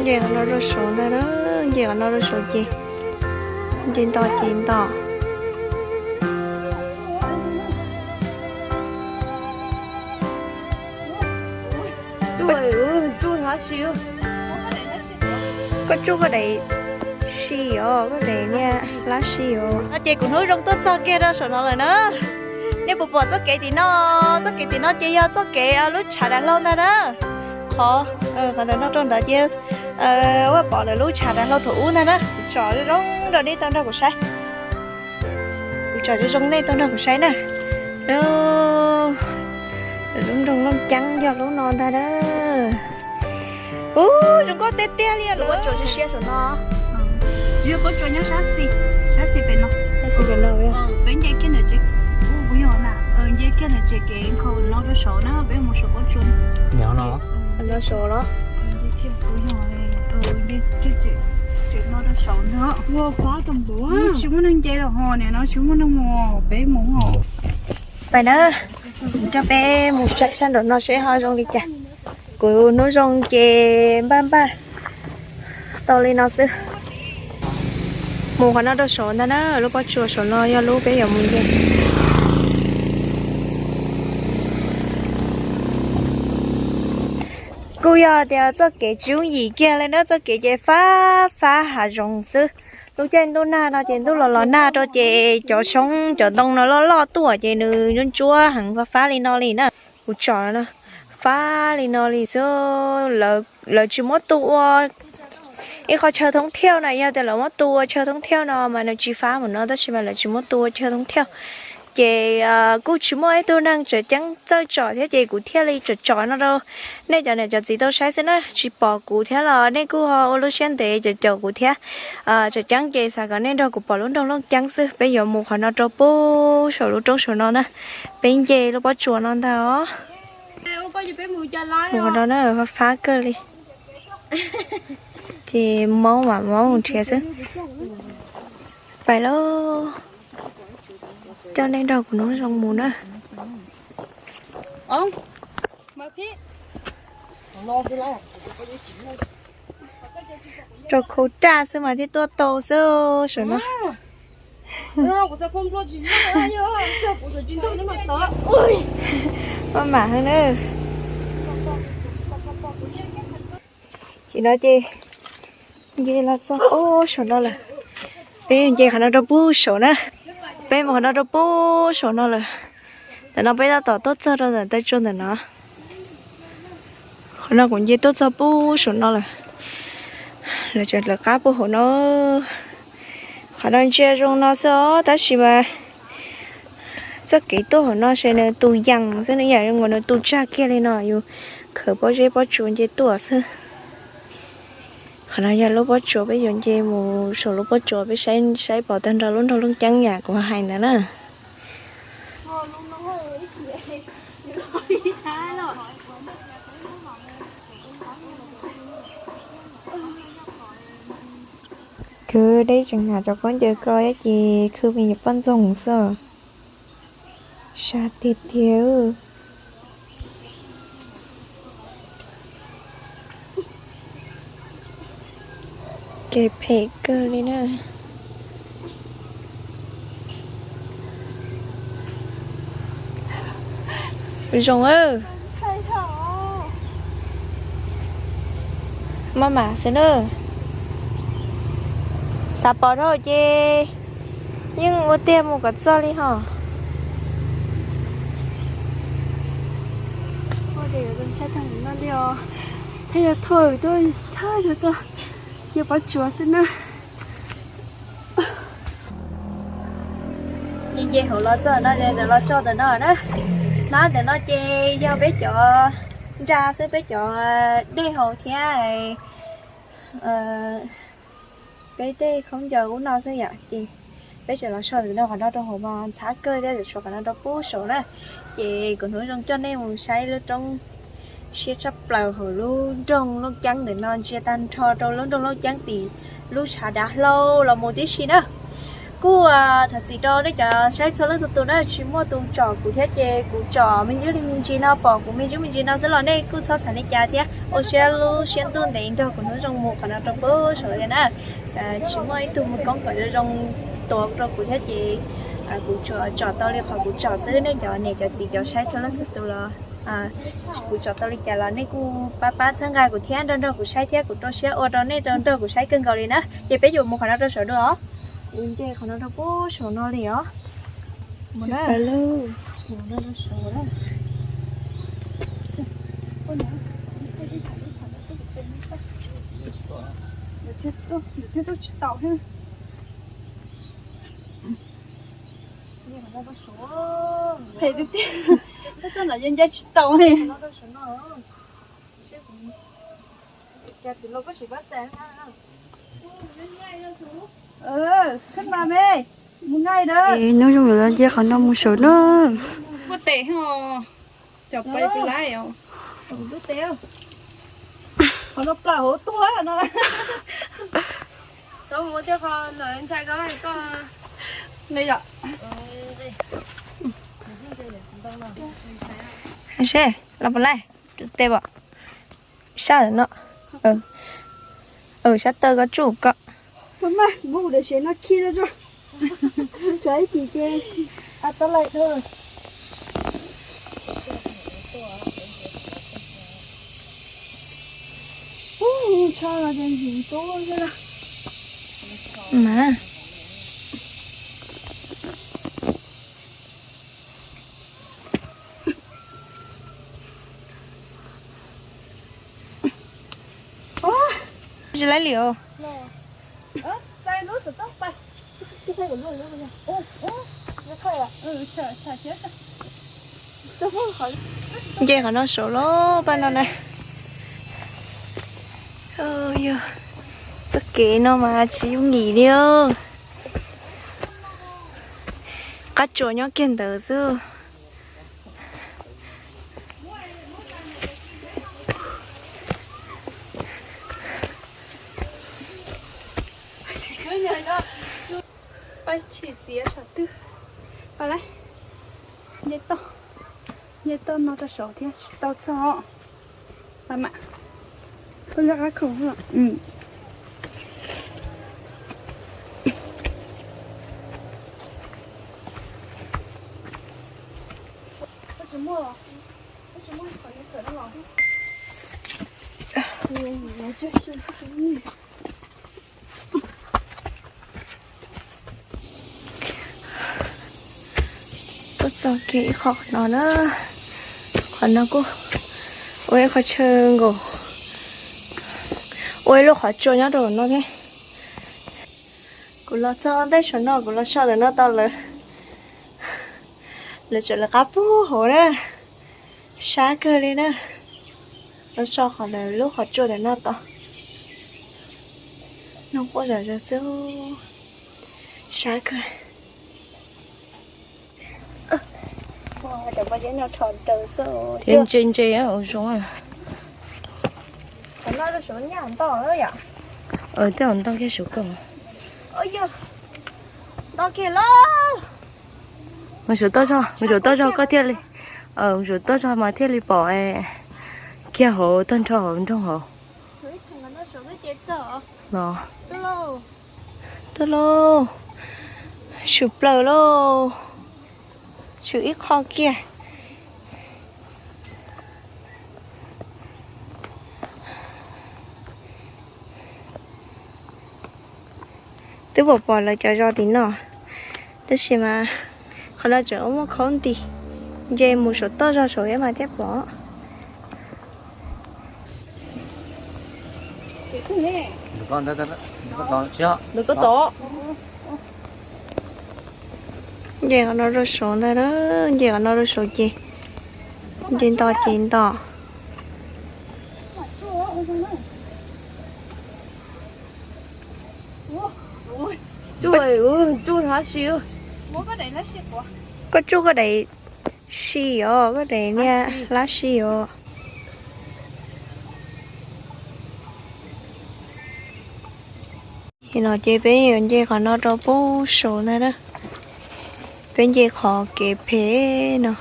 Nce qhov no rau saud ntag na, nce qhov no rau saud ces nce nto ces nto. Koj tsuj koj daim si os, koj daim niag hlab si os. No ces kuv hnub zoo tuaj txog kiag rau saum no lawm na. Nej puas pom txoj kev tim no? Txoj kev tim no ces yog txoj kev lub tshav dav hlau ntag na. Qhov, qhov ntawm no rau ntawd ces ua pom lawv lub tshav dav hlau thaum ub ntag na. Kuv tsom zoo zoo rau nej tau nrog kuv saib. Kuv tsom zoo zoo nej tau nrog kuv saib na. Lub nroog Looj Ceeb yog lub no ntag na. Ub, zoo nkauj tiag tiag li lawm. Pob tsuas siab siab saum no. Yog pob tsuas nyob sab xis, sab xis pem no. Sab xis pem no. Peb nce kiag ntawm tsev, kuv yog na, nce kiag ntawm tsev kev nkhaus no rau saud na, peb mus saum pob tsuas. Nyob no. No saud los. Tsev no rau saud no. Ua fab tom npaum. Tsis muaj neeg nce los ho, nim no tsis muaj neeg mus, peb mus ho. Pais na, coj peb mus saib sab nraum no seb ho zoo li cas. Kuv hnub zoo ces npaj npaj tau li no xwb. Mus qhov no rau saud ntag na, lub pob tsuas saum no yog lub peb yuav mus nce. Kuj yog tias txoj kev tsis yooj yim kiag li na, txoj kev ces fab fab hav zoov xwb. Lub caij ntuj nag no ces ntuj los los nag rau ces cov xyoob cov ntoo no loj loj tuaj ces nws ntsuab ntsuab heev fab fab li no li na. Kuv tsom no fab li no li xwb. Lawv tsis muab tu ua ib qho chaw thoob thiauj na, yog tias lawv muab tu ua chaw thoob thiauj no mas nws tsis fab mus no, tab sis mas lawv tsis muab tu ua chaw thoob thiauj. Ces kuj tsis muaj ib tug neeg tseem ceeb txawj tsom thiab ces kuv thiaj li tsom tsom no rau nej cov niam cov txiv tau saib xwb na. Tsis pom kuv thiab los nej kuj ho ua lub siab ntev caum caum kuv thiab. Tseem ceeb ces xav kom nej nrog kuv pom lub nroog Looj Ceeb xwb. Peb yuav mus qhov no rau pub saum lub roob saum no na. Peb nce lub pob tsuas no ntag os. Mus qhov no na, fab fab kawg li. Ces maub mam maub mus nrhiav xwb. Pais lauj, coj nej nrog kuv hnub zoo mus na. Rau khau raj xwb mas thiaj tuaj tau xwb saum no. Maj mam heev na. Ces no ces nce los txog pub saum no lawm. Peb nce qhov no rau pub saum na. Peb mus qhov no rau pub saum no lawm. Ntawm no peb tab tom tuaj txog rau ntawm taw tsua ntawm no. Qhov no kuv nce tuaj txog pub saum no lawm. Lawv tseem lawv qab pub hauv no. Qhov no ntsia zoo no xwb os, tab sis mas txoj kev tuaj hauv no ces nws tus yees xwb, nws yam zoo nkaus nws tus tsag kiag li no, yus khawm pob zeb pob tsuas nce tuaj xwb. Qhov no yog lub pob tsuas, peb yuav nce mus saum lub pob tsuas peb saib saib pom tag nrho lub nroog Looj Ceeb yam kuv hais ntawd na. Khwv deb tseem hnav cov khaub ncaws ko thiab ces khwv me nyuam poj ntxoog xwb. Sab tiag tiag. Kev phem kawg li na. Zoo. Maj mam xwb na. Xav pom dhau ces yeej ua tiag mus kom txog li hos. Thiaj yog thawj tuaj thawj tuaj nce pob tsuas xwb na. Nce nce hauv los txog no, los so ntawm no na. Hnab ntawm no ces yog peb cov nra xwb, peb cov dej haus thiab peb tej khaub ncaws ub no xwb yom. Ces peb tseem los so ntawm no, qhov no rau hauv mas ntxhab kawg thiab, tshuav qhov no rau pub saum na. Ces kuv hnub zoo coj nej mus saib lub roob siab tshaj plaws hauv lub nroog Looj Ceeb ntawm no, ntsia tag nrho rau lub nroog Looj Ceeb tim lub tshav dav hlau los mus tib si na. Kuj thov txim rau nej cov saib txhua leej txhua tus na, tsis muaj tus tsom kuv thiab ces kuv tsom me ntsis li me ntsis no, pom kuv me ntsis me ntsis no xwb los nej kuj txhob xav li cas thiab. Ua siab lub siab ntuj ntev nrog kuv hnub zoo mus qhov no rau pem saud thiab na. Tsis muaj ib tug mus koob kom zoo zoo tuav rau kuv thiab ces kuv tsuas tsom tau li qhov kuv tsom xwb, nej cov niam cov txiv cov saib txhua leej txhua tus los kuv tsom tau li cas los nej kuj pab pab txhawb nqa kuv thiab nrog nrog kuv saib thiab, kuv rau siab ua rau nej nrog kuv saib kawg nkaus li na. Ces peb yuav mus qhov no rau saud dua os. Nce qhov no rau pem saum no li os. Mus na. Thiaj tuaj tsis tau thiab. Phem tiag tiag, tab txoj no yeej nce tsis tau li. Hnub zoo lawm los nce qhov no mus saud na. Kuj tes, cov pais lawm. Qhov no plaws hauv tuag no. Tau mus thiab, qhov lawv ntshai koj koj nqi yom. Seb los puas laij, tes pom sab no. Sab taw koj tsuj koj. Txhob maj, muab kuv daim siav no khi rau tso. Tshuav ib chim ces a tau laim dhau. Ub, tsho no ces ntxim ntub xwb na. Mas tsis laib li os. Nce qhov no saud los paj no na. Yog txoj kev no mas tsis yooj yim li. Qab tsuas nyob kiag ntawd xwb. Pab tshim txiav tshav twg. Pab lawm. Nce toj, nce toj no rau saud thiab tsis tau txog. Pab mam, pab lwaj qab khoom. Tuaj txog kiag ib qho no na. Qhov no kuj ua ib qho chaw nkaus, ua ib lub qhov tsua nyob rau no thiab. Kuv los txog ntej saum no, kuv los so ntawm no tau lawv, lawv tseem lawv qab puag hauv na. Sab kawg li na. Los so qhov lawv lub qhov tsua ntawm no tau. Noj quaj zom zaws xwb. Sab kawg. Thiab ntse ntse ua zoo. Tej zaum nto kiag saum koj. Mus saum toj zog, mus saum toj zog koj thiaj li, mus saum toj zog mas thiaj li pom kiag hauv tag nrho hauv nroog hauv. Los, tuaj lauj, swm plaws lauj, swm ib qho kiag. Twb pom pom lawv cov zos tim no, tab sis mas qhov no tseem ua muaj khaub nti, nce mus saum toj zog saum thiab mas thiaj pom. Nce qhov no rau saud ntag, nce qhov no rau saud ces nce nto ces nto. Tsuj, tsuj hlab si. Koj tsuj koj daim si os, koj daim niag hlab si os. No ces peb yuav nce qhov no rau pem saum ntag na. Peb nce qhov kev phem no.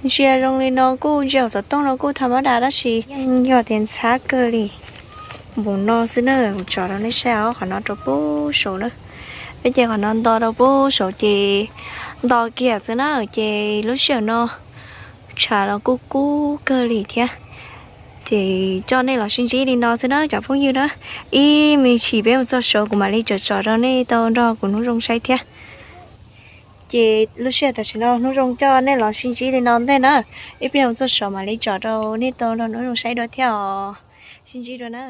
Ntsia zoo li no kuj ntsia hauv xov tooj no kuj tham mab das tab sis yeej yog tias ntxhab kawg li. Npaum no xwb na, kuv tso rau nej saib os, qhov no rau pem saum na. Peb nce qhov no nto rau pem saum ces nto kiag xwb na, ces lub sij hawm no tshav los kuj kub kawg li thiab. Ces coj nej los sib ntsib li no xwb na cov phooj ywg na. Ib me ntsis peb mus txog saud kuv mam li tsom tsom rau nej tau nrog kuv hnub zoo saib thiab. Ces lub sij hawm tam sim no hnub zoo coj nej los sib ntsib li no ntej na. Ib pliag mus txog saud mam li tsom rau nej tau nrog hnub zoo saib dua thiab os. Sib ntsib dua na.